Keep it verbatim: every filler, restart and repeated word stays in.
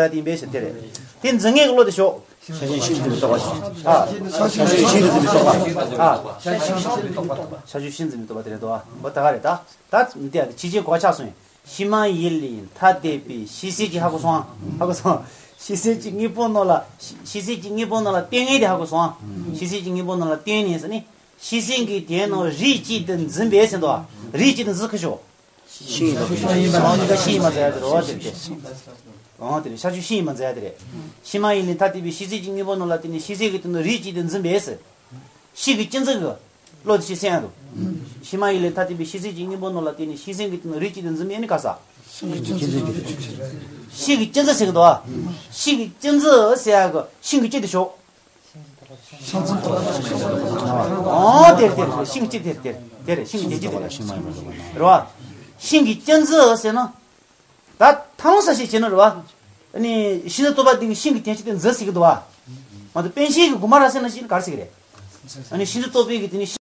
འཛིན་ཡ་དེ་ཡིན་པས་ཟེར་དེ་རེད། དེ་འཛིན་མཁན་གྱི་བློ་དེ་ཞོག་ཤ་ཞེན་ཤིན་ཏུ་འཛིན་པའི་རྟོག་པ། ཤ་ཞེན་ཤིན་ཏུ་འཛིན་པའི་རྟོག་པ། ཤ་ཞེན་ཤིན་ཏུ་འཛིན་པའི་རྟོག་པ། ཤ་ཞེན་ཤིན་ཏུ་འཛིན་པའི་རྟོག་པ་དེ་རེད་དོ། འོ་ད་ག་རེད་ད། ད་འདི་ཡ་དེ་ཕྱི་རྐྱེན་གོ་ཆག་སོང་ཡིན། ཕྱི་མ་ཡིན་ལ་ཡིན་ཐ་དད་པའི་ཕྱི་གསལ་གྱི་ཧ་གོ་སོང་། ཧ་གོ་སོང་། ཕྱི་གསལ་གྱི་དངོས་པོ་རྣམས་ལ་ཕྱི་གསལ་གྱི་དངོས་པོ་རྣམས་ལ་ལྟོས་ངན་དེ་ཧ་གོ་སོང་། ཕྱི་གསལ་གྱི་དངོས་པོ་རྣམས་ལ་ལྟོས་ནས་ཟེར་ནི། ཕྱི་གསལ་གྱི་དོན་རྣམས་རིགས་གཅིག་ཏུ་འཛིན་པས་ཟེར་འདུག་རིགས་གཅིག་ཏུ་འཛིན་ཁུ་ཤོག་ཤིང་ཡིན་པ། ཤིང་ཡིན་པ་ཟེར་ཡ་དེ་རེད་དེ། འོ་དེ་རེད། ཤ་ཆུ་ཤིང་ཡིན་པ་ཟེར་ཡ་དེ་རེད། ཕྱི་མ་ཡིན་ལ་ཐ་དད་པའི་ཕྱི་གསལ་གྱི་དངོས་པོ་རྣམས་ལ་ལྟོས་ནས་ཕྱི་གསལ་གྱི་དོན་དུ་རིགས་གཅིག་ཏུ་འཛིན་པས་ཟེར། ཕྱི་གི་གཅིག་འཛིན་གྱི་བློ་དེ་ཅིག་སེམས་ཡ་དོ། ཕྱི་མ་ཡིན་ལ་ཐ་དད་པའི་ཕྱི་གསལ་གྱི་དངོས་པོ་རྣམས་ལ་ལྟོས་ནས་ཕྱི་གསལ་གྱི་དོན་དུ་རིགས་གཅིག་ཏུ་འཛིན་པས་ནི་ག་ས། ཕྱི་གི་གཅིག་འཛིན་ཟེར་གྱི་འདུག་བ། ཕྱི་གི་གཅིག་འཛིན་ཟེར་ཡ་གི་ཤིང་གི་གཅིག་དེ་ཤོག་ཨོ་དེར་དེར་ཤིང་གཅིག་དེར་དེར་དེར་ཤིང་གཅིག་དེར་དེར་རེད་བ། ཤིང་གི་གཅིག་འཛིན་ཟེར་ན། ད་ཐང་ས་ཞིག་བྱས་ན་རེད་བ། ཨ་ནི་ཤིང་འཛིན་རྟོག་པ་འདི་གི་ཤིང་གི་དོན་གཅིག་དེ་འཛིན་ཟེར་གྱི་འདུག་བ། མ་གཏོགས་པཎ་ཆེན་གྱི་དགོངས་པ་ར་ཟེར་ན་ཞིག་ནི་ག་རེ་ཟེར་གྱི་རེད། ཨ་ནི་ཤིང་འཛིན་རྟོག་པའི་གི་དེ་ནི།